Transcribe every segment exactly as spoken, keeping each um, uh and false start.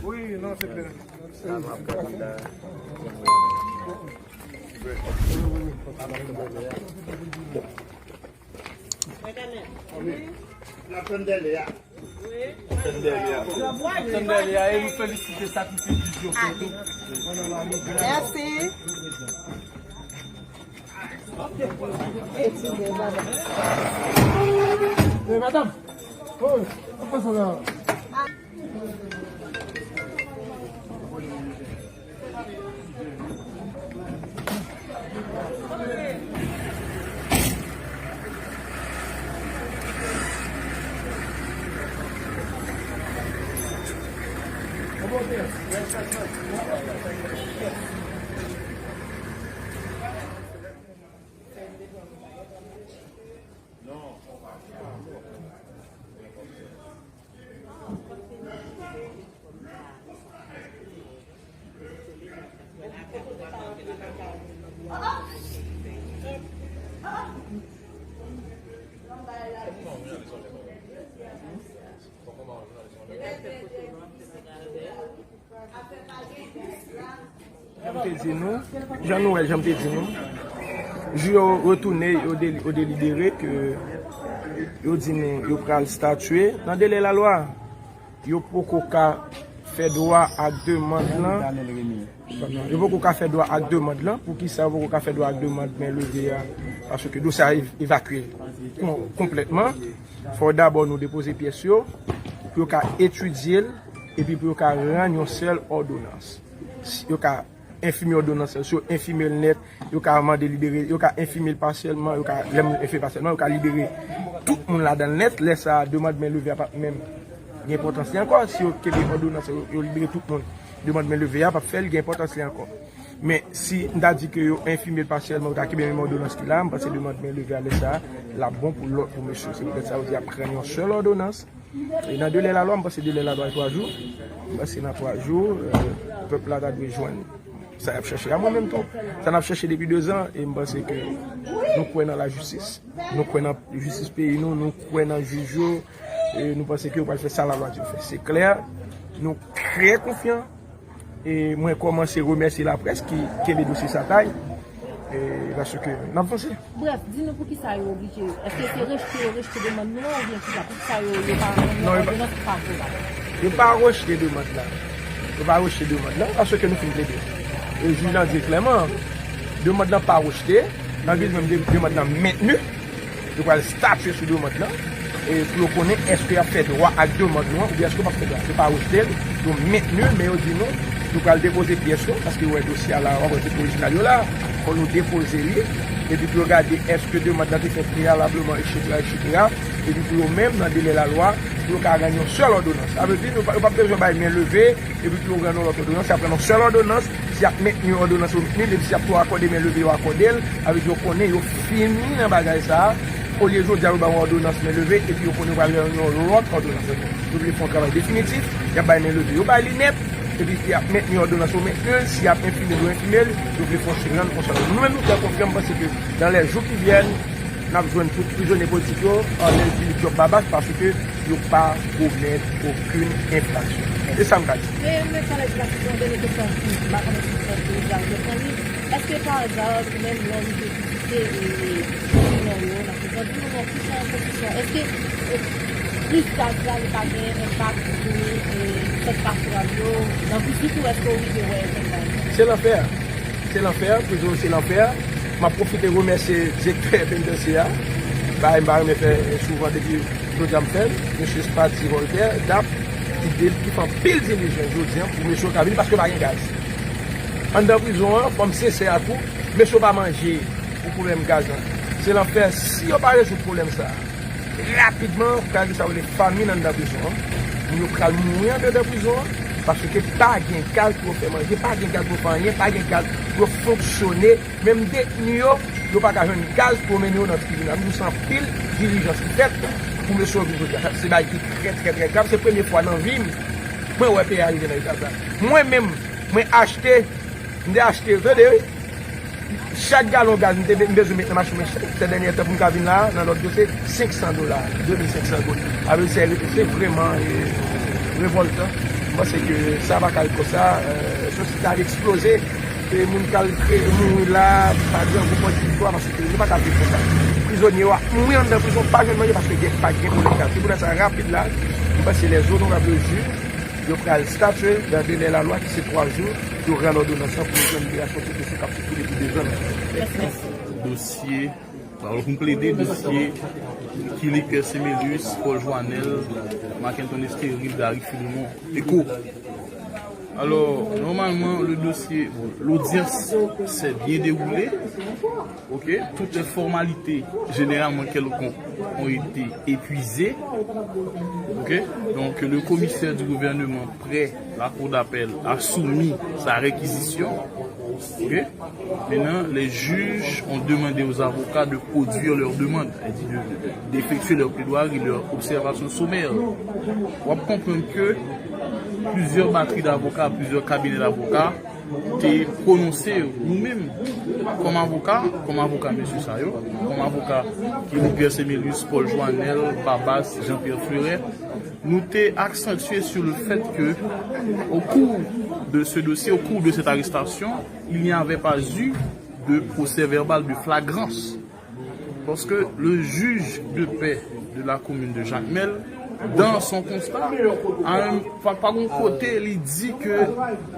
Wi, non, se klè. N ap tann dèlè a. N ap tann dèlè a. N ap tann dèlè a e nou felisite sakrifis yo fè tou. Mèsi. Hey, madam. Oh, apa salah? Jan m te di nou, jan nou wè, jan m te di nou, jou yo retounen, yo de-, yo delibere ke yo di nou yo pral statye nan delè lalwa. Yo poko ka fè dwa ak demann lan. Yo poko ka fè dwa ak demann lan. Poukisa yo poko ka fè dwa ak demann men leve a? Paske dosye a ev-, evakye kon-, konplètman. Fò dabò nou depoze pyès yo, pou yo ka etidye l, epi pou yo ka rann yon sèl òdonans. Si yo ka enfime òdonans lan, si yo enfime l nèt, yo ka mande libere, yo ka enfime l pasyèlman, yo ka, lè moun enfime pasyèlman, yo ka libere tout moun ladan l nèt. Lè sa a, demann men leve a p ap menm gen enpòtans li ankò. Si yo kenbe òdonans lan, yo, yo libere tout moun, demann men leve a p ap fè l gen enpòtans li ankò. Men si m ta di ke yo enfime l pasyèlman, yo ta kenbe menm òdonans ki la, m panse demann men leve a lè sa a, l ap bon pou lòt, pou mesye. Se poutèt sa yo di y ap rann yon sèl òdonans. E nan delè lalwa, m panse delè lalwa e twa jou. M panse nan twa jou, euh, pèp la ta dwe jwenn sa y ap chèche a. Mwen menm tou, sa n ap chèche depi dezan, e m panse ke nou kwè nan lajistis. Nou kwè nan jistis peyi nou, nou kwè nan jij yo, e nou panse ke yo pral fè sa lalwa di yo fè. Se klè, nou trè konfyan. E mwen kòmanse remèsye laprès ki kenbe dosye sa tay, e paske n ap vanse. Brèf, di nou poukisa yo oblije, èske se rejte yo rejte demann nou an oubyen kisa? Poukisa yo, yo pa rann yon òdonans ki favorab? Yo pa rejte demann lan. Yo pa rejte demann lan paske nou fin plede. E jij lan di klèman, demann lan pa rejte, nan biz menm de-, demann lan mentni. Yo pral statye sou demann lan, e pou yo konnen èske y ap fè dwa ak demann nou an, oubyen èske yo p ap fè dwa. Yo pa rejte l, yo mentni l, men yo di nou, nou pral depoze pyès yo, paske yo wè dosye a la, w ap wè se orijinal yo la, fò nou depoze li, epi pou yo gade èske demann lan te fèt preyalableman, etsetera, etsetera, epi pou yo menm, nan delè lalwa, pou yo ka rann yon sèl òdonans. Sa vle di, nou pa, yo p ap bezwen bay men leve, epi pou yo rann yon lòt òdonans, y ap rann yon sèl òdonans, si y ap mentni òdonans yo mentni l, epi si y ap tou akòde men leve yo akòde l, sa vle di yo konnen yo fini nan bagay sa a, olye jodi a yo ba yon òdonans men leve, epi yo konnen yo pral rann yon lòt òdonans ankò. Yo vle fè yon travay definitif, y ap bay men leve yo bay li nèt, epi si y ap mentni òdonans yo mentni l, si y ap enfime l yo enfime l, yo vle fè yon sèl, rann yon sèl. Nou menm nou trè konfyan, m panse ke dans les jours qui viennent, n ap jwenn tout prizonye politik yo anlè Julie Job Babas paske yo pa komèt okenn enfraksyon. Se sa m ka di. Men, men pale de la kesyon, dènye kesyon, m pa konnen si se Claudia ou Jovenel li. Èske pa aza, ou menm lè w rive vizite, e, e, prison yo, nan prizon, di nou non, ki jan kondisyon, èske, e, plis gaz la, li pa gen enpak sou, e, sèk pastoral yo, nan vizit ou, èske w rive wè kèk bagay? Se lanfè. Se lanfè, prizon se lanfè. M ap pwofite remèsye direktè penitansye a. Bagay m pa renmen fè souvan depi jodi a m fè l. Mesye Spati Voltaire, dap, ki de-, ki fè anpil dilijans jodi a pou mesye yo ka vini paske pa gen gaz. Anndan prizon an, fò m sensè ak ou, mesye yo pa manje pou pwoblèm gaz lan. Se lanfè si yo pa rezoud pwoblèm sa a. Rapidman, pral gen sa yo rele famin anndan prizon an. Moun yo pral mouri andedan prizon an, paske pa gen gaz pou yo fè manje, pa gen gaz pou yo fè anyen, pa gen gaz pou yo fonksyone. Menm detni yo, yo pa ka jwenn gaz pou yo mennen yo nan tribinal. Nou se anpil dilijans ki fèt pou mesye yo vin jodi a. Sa se bagay ki trè, trè, trè grav. Se premye fwa nan vi m, mwen wè peyi a rive nan eta sa. Mwen menm, mwen achte M te achte, tande, wi. Chak galon gaz m te be-, m bezwen met nan machin mwen, chak, sè dènye tan pou m ka vin la, nan lòt dosye, senk san dola, de mil senk san goud. Avè se, se vrèman, e, Revòltan. M panse ke sa pa ka ret konsa, sosyete a ap eksploze, e moun k al mouri la, pa di yon gwo pòt viktwa, paske nou pa ka viv konsa. Prizonye yo ap mouri anndan prizon, pa jwenn manje paske gen, pa gen pou lekal. Se pou sa rapid la, m panse les honorables juges, yo pral statye dans délai la loi ki se twa jou, yo rann òdonans lan pou yo jwenn liberasyon tout mesye k ap soufri depi de zan. Dosye Alò, pou m plede dosye Kilik Pierre Semelius, Paul Joanel, Marc Antoine Estéril, Gary Philemon, Eko. Alors, normalement, le dossier, bon, l'audience s'est bien déroulée. OK, toutes les formalités généralement quelconques ont été épuisées. OK, donc le commissaire du gouvernement près la cour d'appel a soumis sa réquisition. OK, maintenant, les juges ont demandé aux avocats de produire leur demande, c'est-à-dire de, de, d'effectuer leur plaidoirie, leur observation sommaire. W ap konprann ke plizyè batri d avoka, plizyè kabinè d avoka te pwononse yo. Nou menm, kòm avoka, kòm avoka mesye sa yo, kòm avoka ki Pierre Semelius, Paul Joanel, Babas, Jean-Pierre Fleuret, nous t'ai accentué sur le fait que, au cours de ce dossier, au cours de cette arrestation, il n'y avait pas eu de procès-verbal de flagrance. Parce que le juge de paix de la commune de Jacmel, dans son constat, a un, pa, pa gon kote li di ke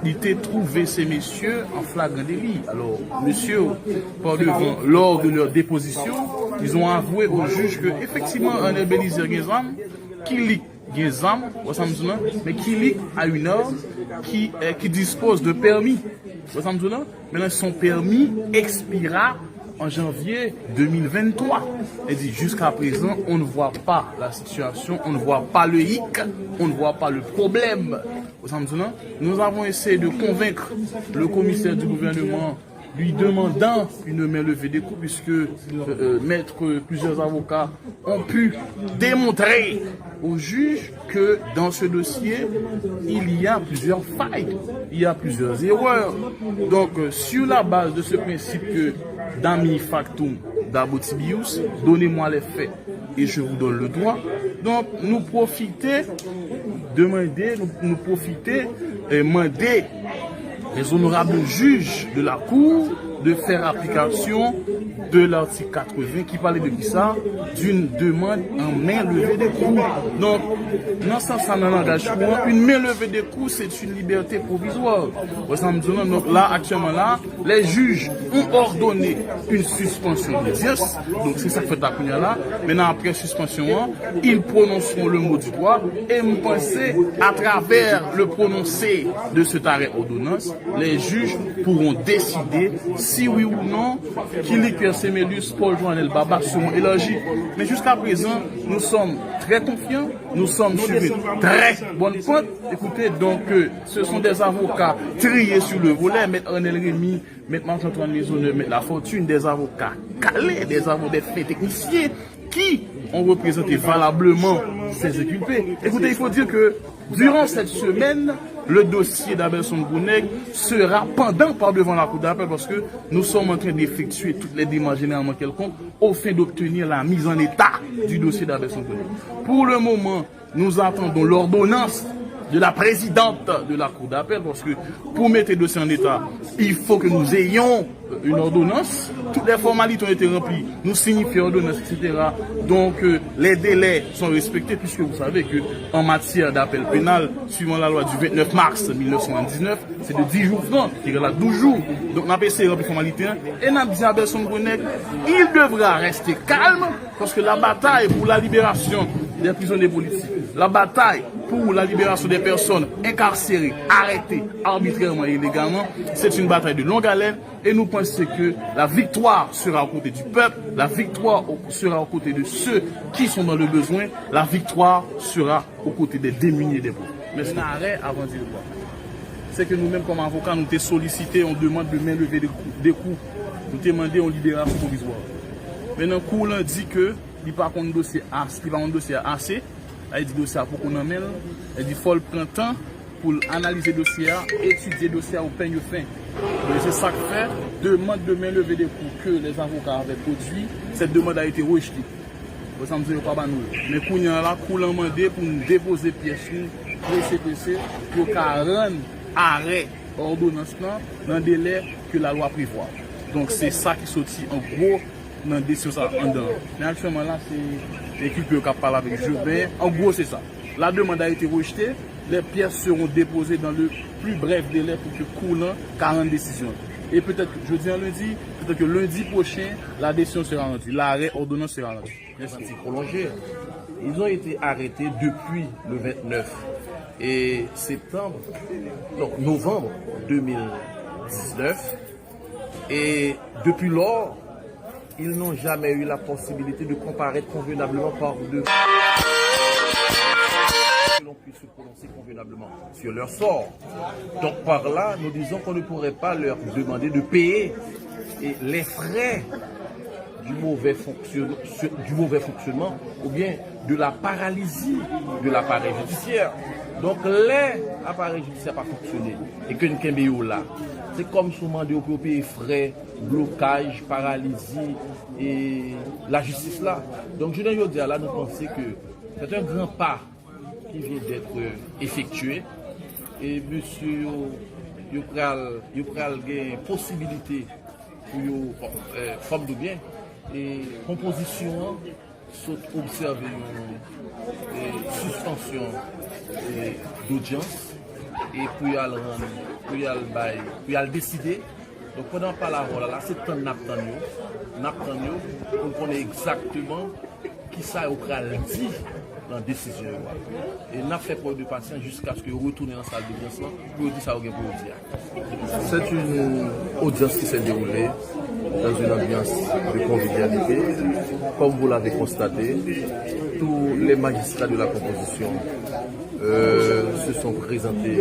li te twouve se mesye an flagran deli. Alors, monsieur, par devant, lors de leur déposition, ils ont avoué au juge que, effectivement, Arnel Belizaire gen zam, Kilik gen zam, wè sa m di w lan, men Kilik a une arme qui, euh, qui dispose de permis. Wè sa m di w lan, men son permis expira en janvier deux mille vingt-trois. Elle dit, jusqu'à présent, on ne voit pas la situation, on ne voit pas le hic, on ne voit pas le problème. Wè sa m di w lan, nous avons essayé de convaincre le commissaire du gouvernement lui demandant une main levée d'écrou, puisque, euh, euh, maître, euh, plusieurs avocats ont pu démontrer au juge que dans ce dossier, il y a plusieurs failles, il y a plusieurs erreurs. Donc, euh, sur la base de ce principe que dami factum dabo tibius, donnez-moi les faits et je vous donne le droit. Donc, nous profiter, demander, nous, nous profiter, euh, demander les honorables juges de la Cour de faire application de l'article quatre-vingts qui parlait de qui ça, d'une demande en main levée d'écrou. Donc, dans ce sens, dans le langage courant, une main levée d'écrou, c'est une liberté provisoire. Wè sa m di w lan, donc là, actuellement là, les juges ont ordonné une suspension d'audience. Donc, c'est ça qui fait la première là. Maintenant, après suspension, hein, ils prononceront le mot du droit. Et m panse, à travers le prononcé de cet arrêt ordonnance, les juges pourront décider si oui ou non Kilik Pierre Semelius, Paul Joanel Babas seront élargis. Mais jusqu'à présent, nous sommes très confiants, nous sommes sur une très bonne pente. Écoutez, donc, euh, ce sont des avocats triés sur le volet, Maître Arnel Rémy, Maître Marc-Antoine Maisonneuve, Maître Lafortune, des avocats calés, des avocats, des fins techniciens qui ont représenté valablement ces inculpés. Écoutez, il faut dire que durant cette semaine, le dossier d'Abelson Gros Nèg sera pendant par devant la cour d'appel parce que nous sommes en train d'effectuer toutes les démarches généralement quelconques aux fins d'obtenir la mise en état du dossier d'Abelson Gros Nèg. Pour le moment, nous attendons l'ordonnance de la présidente de la cour d'appel, parce que pour mettre le dossier en état, il faut que nous ayons une ordonnance. Toutes les formalités ont été remplies. Nous signifions l'ordonnance, et cetera. Donc, euh, les délais sont respectés, puisque vous savez que en matière d'appel pénal, suivant la loi du vingt-neuf mars mille neuf cent soixante-dix-neuf, c'est de dix jours francs, qui relate douze jours. Donc, n ap eseye ranpli fòmalite a, e n ap di a Abelson Gros Nèg, il devra rester calme, parce que la bataille pour la libération des prisonniers politiques, la bataille pour la libération des personnes incarcérées, arrêtées arbitrairement et illégalement, c'est une bataille de longue haleine, et nous pensons que la victoire sera aux côtés du peuple, la victoire au- sera aux côtés de ceux qui sont dans le besoin, la victoire sera aux côtés des démunis et des pauvres. Mèsi. Nan arè avan di lwa. Se ke nou menm kòm avoka, nou te solisite yon demann de men leve de kou, de kou. Nou te mande yon liberasyon pwovizwa. Mennen kou lan di ke li pa konn dosye a, li pa konn dosye a ase, sa vle di dosye a poko nan men l, sa vle di fò l pran tan pou l analize dosye a, etidye dosye a o peigne fin. Men se sa k fè, demande de main levée de cou que les avocats avaient produit, cette demande a été rejetée. Bon, sa m di yo pa ba nou yo. Men kounye a la, kou lan mande pou n depoze pyès nou prese prese pou yo ka rann arè òdonans lan nan delè ke lalwa prevwa. Donk, se sa ki soti an gwo nan desizyon sa a anndan. Men aktyèlman la, se ekip yo k ap pale avèk Joben. An gwo, se sa. La demande a été rejetée. Les pièces seront déposées dans le plus bref délai pour que kou lan ka rann desizyon. Et peut-être jeudi en lundi, peut-être que lundi prochain, la décision sera rendue. L'arrêt ordonnance sera rendu. Merci. Prolongé. Ils ont été arrêtés depuis le vingt-neuf et septembre, donc novembre deux mille dix-neuf. Et depuis lors, ils n'ont jamais eu la possibilité de comparaître convenablement par de que l'on puisse se prononcer convenablement sur leur sort. Donc par là, nous disons qu'on ne pourrait pas leur demander de payer et les frais du mauvais fonctionne- du mauvais fonctionnement ou bien de la paralysie de l'appareil judiciaire. Donk lè aparèy jidisyè pa fonksyone e ke n kenbe yo la, se kòm si w mande yo pou yo peye frè blokaj, paralizi e lajistis la. Donk jounen jodi a la, nou panse ke c'est un grand pas qui vient d'être effectué e mesye yo, yo pral, yo pral gen posibilite pou yo, bon, fòm de byen e konpozisyon an sot obsève yon e sispansyon e dodyans e pou y al rann, pou y al bay, pou y al deside. Donk pandan m ap pale avè w la, la se tann n ap tann yo, n ap tann yo pou n konnen egzakteman kisa yo pral di nan desizyon yo a. E n ap fè prèv de pasyans jiskaske yo retounen nan sal dodyans lan pou yo di sa yo gen pou yo di a. C'est une audience qui s'est déroulée dans une ambiance de convivialité. Comme vous l'avez constaté, tous les magistrats de la composition euh, se sont présentés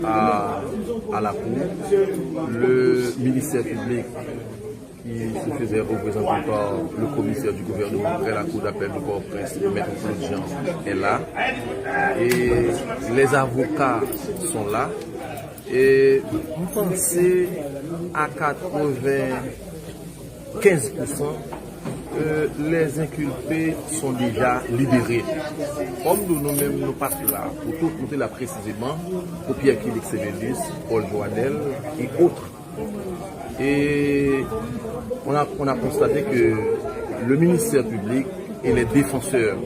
à, à la cour. Le ministère public qui se faisait représenter par le commissaire du gouvernement près la cour d'appel de Port-au-Prince, Maître Claude Jean, est là. Et les avocats sont là. E m panse a katrevenkenz pousan, euh, les inculpés sont déjà libérés. Kòm nou, nou menm, nou pa t la pou tout, nou te la presizeman pou Pierre Kilix Sévélus, Paul Joanel et autres. Et on a, on a constaté que le ministère public et les défenseurs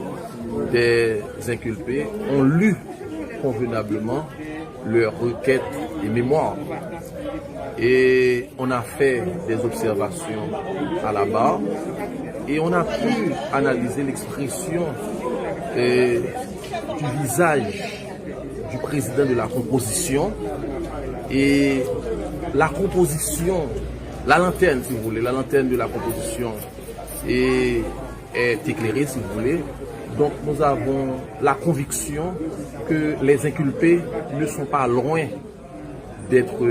des inculpés ont lu convenablement leurs requêtes et mémoires. Et on a fait des observations à la barre et on a pu analyser l'expression euh, du visage du président de la composition et la composition, la lanterne si vous voulez, la lanterne de la composition est, est éclairée si vous voulez. Donc nous avons la conviction que les inculpés ne sont pas loin d'être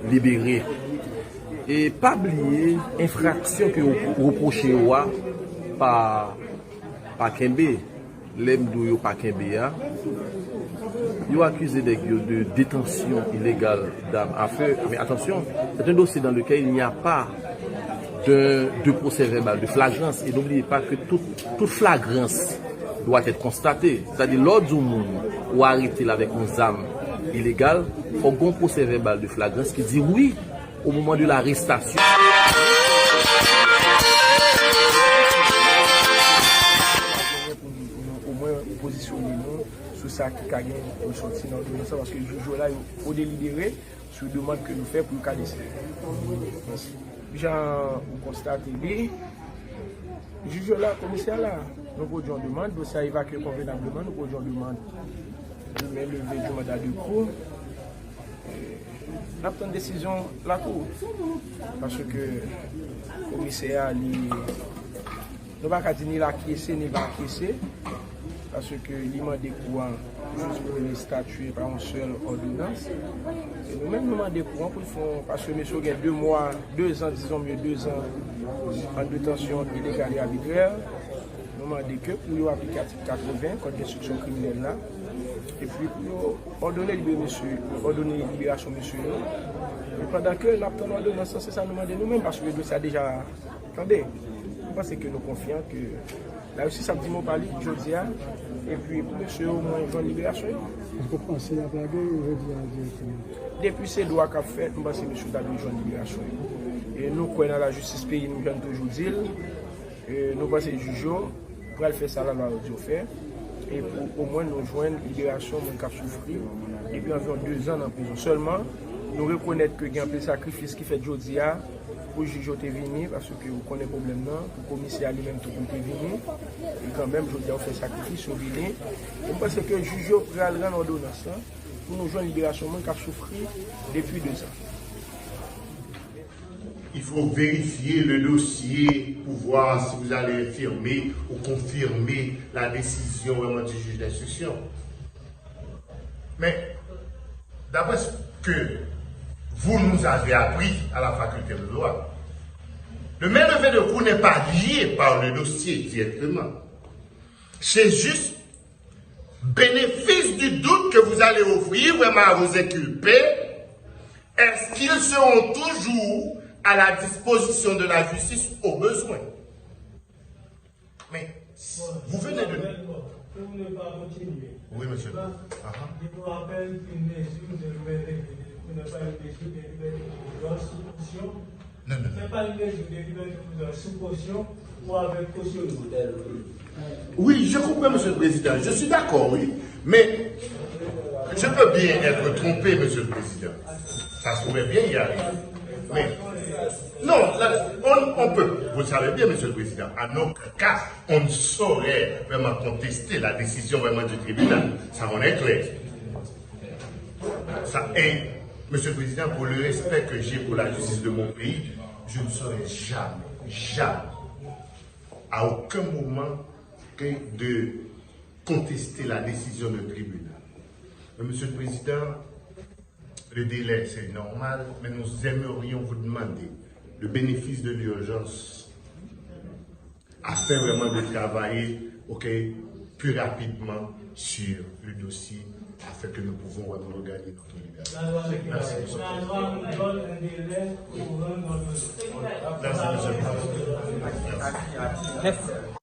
libérés. E pa bliye enfraksyon ke yo repwoche yo a pa, pa kenbe. Lè m di w yo pa kenbe a, yo akize nèg yo de détention illégale d'armes à feu. Mais attention, c'est un dossier dans lequel il n'y a pas de, de procès-verbal de flagrance. Et n'oubliez pas que tout, toute flagrance doit être constatée. Sètadi lè w di yon moun ou arete l avèk yon zam ilegal, fòk gen yon pwosè vèbal de flagrans ki di wi, au moment de l'arrestation. Genyen pou nou, pou nou omwen pozisyone nou sou sa ki ka gen pou sòti nan òdonans lan, paske jou jodi a yo delibere sou demann ke nou fè pou yo ka deside. Jan ou konstate li, jij yo la, komisè a la, nou pwodui yon demann, dosye a evakye konvenableman, nou pwodui yon demann de menleve du mandat de dépôt. N ap tann desizyon lakou. Paske komisè a, li, nou pa ka di ni l akyese, ni l pa akyese. Paske li mande kou a jis pou li estatye pa yon sèl òdonans. E nou menm, nou mande kou a pou l fè yon, paske mesye yo gen de mwa, de zan, dizon mye, de zan an detansyon ilegal e abitrè. Nou mande ke pou yo aplike atik katreven kòd enstriksyon kriminèl la, epi pou yo òdone libere mesye, òdone liberasyon mesye yo. E pandan ke n ap tann òdonans lan, se sa nou mande nou menm, paske dosye a deja tande. Nou panse ke nou konfyan ke Lajistis ap di mo pa li jodi a, epi pou mesye yo mwen jwenn liberasyon yo. Èske w panse y ap lage yo jodi a dirèkteman? Depi se dwa k ap fèt, m panse mesye yo ta dwe jwenn liberasyon yo. E nou kwè nan lajistis peyi nou, jan n toujou di l. E nou panse jij yo pral fè sa lalwa yo di yo fè. E pou omwen nou jwenn liberasyon moun k ap soufri depi anviwon dezan nan prizon. Sèlman, nou rekonèt ke gen anpil sakrifis ki fèt jodi a pou jij yo te vini, paske ou konnen pwoblèm nan, pou komisè a li menm tou pou l te vini. E kanmenm, jodi a, yo fè sakrifis, yo vini. E m panse ke jij yo pral rann òdonans lan pou nou jwenn liberasyon moun k ap soufri depi dezan. Il faut vérifier le dossier pour voir si vous allez infirmer ou confirmer la décision vraiment du juge d'instruction. Mais, d'après ce que vous nous avez appris à la faculté de droit, le main levé de cour n'est pas lié par le dossier directement. C'est juste bénéfice du doute que vous allez offrir vraiment à vos inculpés. Est-ce qu'ils seront toujours à la disposition de la justice au besoin? Mais vous venez de. Pour ne pas continuer. Oui, monsieur. Là, Ah, ah. Je vous rappelle qu'une mesure de liberté, n'est pas une mesure de liberté provisoire sous caution. Non, non, C'est non. Pas une mesure de liberté provisoire sous caution ou avec caution. Oui, je comprends, Monsieur le Président. Je suis d'accord, oui. Mais je peux bien être trompé, Monsieur le Président. Ça se pourrait bien y arriver. Mais non, là, on, on peut, vous le savez bien, Monsieur le Président, en aucun cas, on ne saurait vraiment contester la décision vraiment du tribunal. Ça, on est clair. Ça, et, Monsieur le Président, pour le respect que j'ai pour la justice de mon pays, je ne saurais jamais, jamais, à aucun moment, que de contester la décision d'un tribunal. Mais, Monsieur le Président, le délai, c'est normal, mais nous aimerions vous demander le bénéfice de l'urgence afin vraiment de travailler, ok, plus rapidement sur le dossier afin que nous pouvons vraiment regagner notre liberté. La loi, la loi nous donne un délai pour rendre notre. Merci, monsieur le Président. Merci. Merci.